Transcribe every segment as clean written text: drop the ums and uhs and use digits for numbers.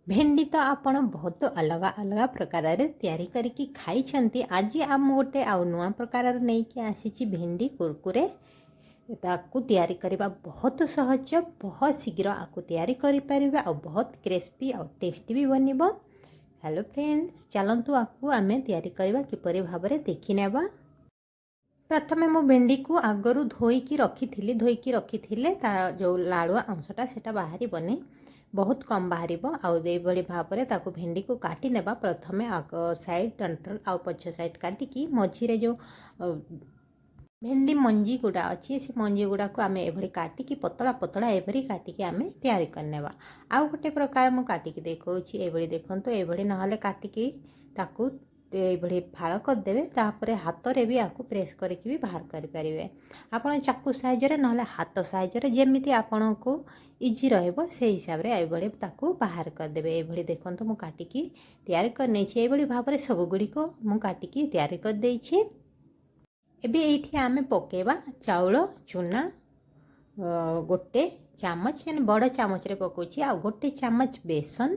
ଭେଣ୍ଡି ତ ଆପଣ ବହୁତ ଅଲଗା ଅଲଗା ପ୍ରକାରରେ ତିଆରି କରିକି ଖାଇଛନ୍ତି। ଆଜି ମୁଁ ଗୋଟେ ଆଉ ନୂଆ ପ୍ରକାରର ନେଇକି ଆସିଛି ଭେଣ୍ଡି କୁରକୁରେ। ତାକୁ ତିଆରି କରିବା ବହୁତ ସହଜ, ବହୁତ ଶୀଘ୍ର ଆକୁ ତିଆରି କରିପାରିବେ ଆଉ ବହୁତ କ୍ରିସ୍ପି ଆଉ ଟେଷ୍ଟି ବି ବନିବ। ହ୍ୟାଲୋ ଫ୍ରେଣ୍ଡସ୍, ଚାଲନ୍ତୁ ଆକୁ ଆମେ ତିଆରି କରିବା କିପରି ଭାବରେ ଦେଖିନେବା। ପ୍ରଥମେ ମୁଁ ଭେଣ୍ଡିକୁ ଆଗରୁ ଧୋଇକି ରଖିଥିଲି। ଧୋଇକି ରଖିଥିଲେ ତା ଯେଉଁ ଲାଳୁଆ ଅଂଶଟା ସେଇଟା ବାହାରିବନି, ବହୁତ କମ୍ ବାହାରିବ। ଆଉ ଏଇଭଳି ଭାବରେ ତାକୁ ଭେଣ୍ଡିକୁ କାଟି ନେବା। ପ୍ରଥମେ ଆଗ ସାଇଡ଼୍ ଡଣ୍ଟଲ ଆଉ ପଛ ସାଇଡ଼୍ କାଟିକି ମଝିରେ ଯେଉଁ ଭେଣ୍ଡି ମଞ୍ଜି ଗୁଡ଼ା ଅଛି, ସେ ମଞ୍ଜି ଗୁଡ଼ାକୁ ଆମେ ଏଭଳି କାଟିକି, ପତଳା ପତଳା ଏଭଳି କାଟିକି ଆମେ ତିଆରି କରିନେବା। ଆଉ ଗୋଟେ ପ୍ରକାର ମୁଁ କାଟିକି ଦେଖାଉଛି। ଏଭଳି ଦେଖନ୍ତୁ, ଏଭଳି ନହେଲେ କାଟିକି ତାକୁ ଏଇଭଳି ଫାଳ କରିଦେବେ। ତାପରେ ହାତରେ ବି ଆକୁ ପ୍ରେସ୍ କରିକି ବି ବାହାର କରିପାରିବେ ଆପଣ, ଚାକୁ ସାହାଯ୍ୟରେ ନହେଲେ ହାତ ସାହାଯ୍ୟରେ। ଯେମିତି ଆପଣଙ୍କୁ ଇଜି ରହିବ, ସେଇ ହିସାବରେ ଏଇଭଳି ତାକୁ ବାହାର କରିଦେବେ। ଏଇଭଳି ଦେଖନ୍ତୁ, ମୁଁ କାଟିକି ତିଆରି କରିନେଇଛି। ଏଇଭଳି ଭାବରେ ସବୁଗୁଡ଼ିକ ମୁଁ କାଟିକି ତିଆରି କରିଦେଇଛି। ଏବେ ଏଇଠି ଆମେ ପକାଇବା ଚାଉଳ ଚୁନା ଗୋଟେ ଚାମଚ, ମାନେ ବଡ଼ ଚାମଚରେ ପକାଉଛି। ଆଉ ଗୋଟେ ଚାମଚ ବେସନ,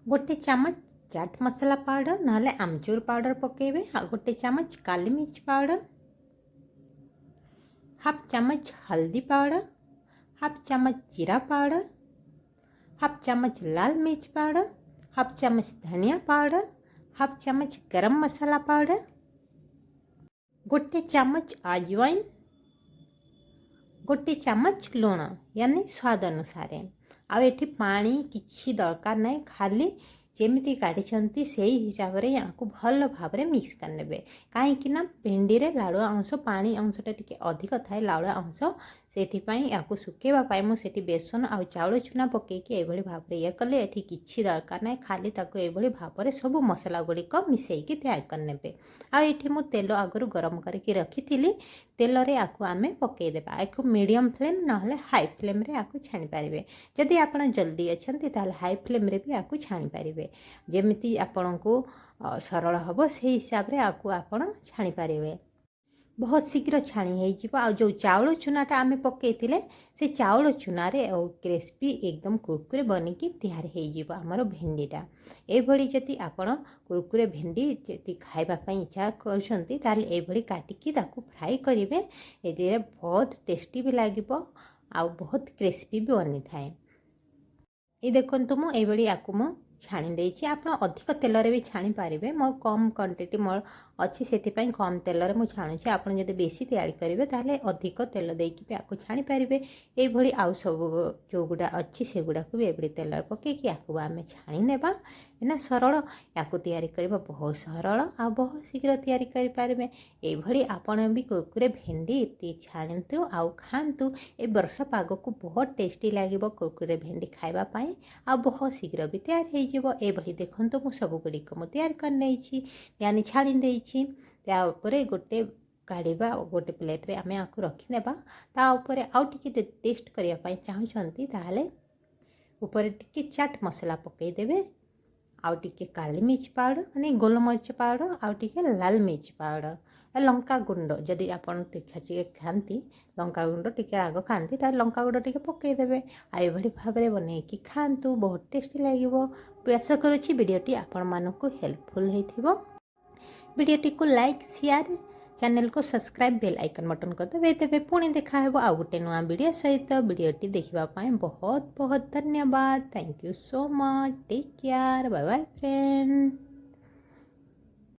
ଗୋଟେ ଚାମଚ ଚାଟ୍ ମସଲା ପାଉଡ଼ର ନହେଲେ ଆମଚୁର ପାଉଡ଼ର ପକାଇବେ। ଆଉ ଗୋଟେ ଚାମଚ କାଲି ମିର୍ଚ ପାଉଡ଼ର, ହାଫ୍ ଚାମଚ ହଳଦୀ ପାଉଡ଼ର, ହାଫ୍ ଚାମଚ ଜିରା ପାଉଡ଼ର, ହାଫ୍ ଚାମଚ ଲାଲ ମିର୍ଚ ପାଉଡ଼ର, ହାଫ୍ ଚାମଚ ଧନିଆ ପାଉଡ଼ର, ହାଫ୍ ଚାମଚ ଗରମ ମସଲା ପାଉଡ଼ର, ଗୋଟେ ଚାମଚ ଆଜୱାଇନ, ଗୋଟେ ଚାମଚ ଲୁଣ, ୟାନି ସ୍ୱାଦ ଅନୁସାରେ। ଆଉ ଏଠି ପାଣି କିଛି ଦରକାର ନାହିଁ। ଖାଲି ଯେମିତି କାଢ଼ିଛନ୍ତି, ସେଇ ହିସାବରେ ୟାକୁ ଭଲ ଭାବରେ ମିକ୍ସ କରିନେବେ। କାହିଁକି ନା ଭେଣ୍ଡିରେ ଲାଳୁଆ ଅଂଶ, ପାଣି ଅଂଶଟା ଟିକେ ଅଧିକ ଥାଏ, ଲାଳୁଆ ଅଂଶ। ସେଥିପାଇଁ ୟାକୁ ଶୁଖେଇବା ପାଇଁ ମୁଁ ସେଠି ବେସନ ଆଉ ଚାଉଳ ଚୁନା ପକାଇକି ଏଇଭଳି ଭାବରେ ଇଏ କଲେ। ଏଠି କିଛି ଦରକାର ନାହିଁ। ଖାଲି ତାକୁ ଏଇଭଳି ଭାବରେ ସବୁ ମସଲା ଗୁଡ଼ିକ ମିଶାଇକି ତିଆରି କରିନେବେ। ଆଉ ଏଠି ମୁଁ ତେଲ ଆଗରୁ ଗରମ କରିକି ରଖିଥିଲି। ତେଲରେ ୟାକୁ ଆମେ ପକାଇଦେବା। ୟାକୁ ମିଡ଼ିୟମ୍ ଫ୍ଲେମ୍ ନହେଲେ ହାଇ ଫ୍ଲେମ୍ରେ ୟାକୁ ଛାଣିପାରିବେ। ଯଦି ଆପଣ ଜଲ୍ଦି ଅଛନ୍ତି, ତାହେଲେ ହାଇ ଫ୍ଲେମ୍ରେ ବି ୟାକୁ ଛାଣିପାରିବେ। ଯେମିତି ଆପଣଙ୍କୁ ସରଳ ହେବ, ସେଇ ହିସାବରେ ୟାକୁ ଆପଣ ଛାଣିପାରିବେ। ବହୁତ ଶୀଘ୍ର ଛାଣି ହେଇଯିବ। ଆଉ ଯେଉଁ ଚାଉଳ ଚୁନାଟା ଆମେ ପକାଇଥିଲେ, ସେ ଚାଉଳ ଚୁନାରେ ଆଉ କ୍ରିସ୍ପି ଏକଦମ କୁରକୁରେ ବନିକି ତିଆରି ହେଇଯିବ ଆମର ଭେଣ୍ଡିଟା। ଏଇଭଳି ଯଦି ଆପଣ କୁରକୁରେ ଭେଣ୍ଡି ଯଦି ଖାଇବା ପାଇଁ ଇଚ୍ଛା କରୁଛନ୍ତି, ତାହେଲେ ଏଇଭଳି କାଟିକି ତାକୁ ଫ୍ରାଏ କରିବେ। ଏଥିରେ ବହୁତ ଟେଷ୍ଟି ବି ଲାଗିବ ଆଉ ବହୁତ କ୍ରିସ୍ପି ବି ବନିଥାଏ। ଏଇ ଦେଖନ୍ତୁ, ମୁଁ ଏଇଭଳି ୟାକୁ ମୁଁ ଛାଣି ଦେଇଛି। ଆପଣ ଅଧିକ ତେଲରେ ବି ଛାଣି ପାରିବେ। ମୋ କମ୍ କ୍ୱାଣ୍ଟିଟି ମୋର ଅଛି, ସେଥିପାଇଁ କମ୍ ତେଲରେ ମୁଁ ଛାଣୁଛି। ଆପଣ ଯଦି ବେଶୀ ତିଆରି କରିବେ, ତାହେଲେ ଅଧିକ ତେଲ ଦେଇକି ବି ୟାକୁ ଛାଣିପାରିବେ। ଏଇଭଳି ଆଉ ସବୁ ଯେଉଁଗୁଡ଼ା ଅଛି, ସେଗୁଡ଼ାକୁ ବି ଏଭଳି ତେଲରେ ପକାଇକି ୟାକୁ ଆମେ ଛାଣି ନେବା। ନା ସରଳ, ୟାକୁ ତିଆରି କରିବା ବହୁତ ସରଳ ଆଉ ବହୁତ ଶୀଘ୍ର ତିଆରି କରିପାରିବେ। ଏଇଭଳି ଆପଣ ବି କୁରକୁରେ ଭେଣ୍ଡି ଛାଣନ୍ତୁ ଆଉ ଖାଆନ୍ତୁ। ଏ ବର୍ଷା ପାଗକୁ ବହୁତ ଟେଷ୍ଟି ଲାଗିବ କୁରକୁରେ ଭେଣ୍ଡି ଖାଇବା ପାଇଁ ଆଉ ବହୁତ ଶୀଘ୍ର ବି ତିଆରି ହେଇଯିବ। ଏଭଳି ଦେଖନ୍ତୁ, ମୁଁ ସବୁଗୁଡ଼ିକ ମୁଁ ତିଆରି କରିନେଇଛି, ୟାନି ଛାଣି ଦେଇଛି। ତା ଉପରେ ଗୋଟେ କାଢ଼ିବା ଆଉ ଗୋଟେ ପ୍ଲେଟ୍ରେ ଆମେ ଆକୁ ରଖିନେବା। ତା ଉପରେ ଆଉ ଟିକେ ଟେଷ୍ଟ କରିବା ପାଇଁ ଚାହୁଁଛନ୍ତି, ତାହେଲେ ଉପରେ ଟିକେ ଚାଟ୍ ମସଲା ପକାଇଦେବେ ଆଉ ଟିକେ କାଲି ମିର୍ଚ ପାଉଡ଼ର, ମାନେ ଗୋଲମରିଚ ପାଉଡ଼ର, ଆଉ ଟିକେ ଲାଲ ମିର୍ଚ ପାଉଡ଼ର, ଲଙ୍କା ଗୁଣ୍ଡ। ଯଦି ଆପଣ ତୀଖା ଟିକେ ଖାଆନ୍ତି, ଲଙ୍କା ଗୁଣ୍ଡ ଟିକେ ରାଗ ଖାଆନ୍ତି, ତାହେଲେ ଲଙ୍କା ଗୁଣ୍ଡ ଟିକେ ପକାଇଦେବେ। ଆଉ ଏଭଳି ଭାବରେ ବନେଇକି ଖାଆନ୍ତୁ, ବହୁତ ଟେଷ୍ଟି ଲାଗିବ। ଆଶା କରୁଛି ଭିଡ଼ିଓଟି ଆପଣମାନଙ୍କୁ ହେଲ୍ପଫୁଲ୍ ହେଇଥିବ। ଭିଡ଼ିଓଟିକୁ ଲାଇକ୍, ସେୟାର, ଚ୍ୟାନେଲକୁ ସବସ୍କ୍ରାଇବ୍, ବେଲ୍ ଆଇକନ୍ ବଟନ୍ କରିଦେବେ। ତେବେ ପୁଣି ଦେଖାହେବ ଆଉ ଗୋଟେ ନୂଆ ଭିଡ଼ିଓ ସହିତ। ଭିଡ଼ିଓଟି ଦେଖିବା ପାଇଁ ବହୁତ ବହୁତ ଧନ୍ୟବାଦ। Thank you so much. Take care. Bye bye, friend.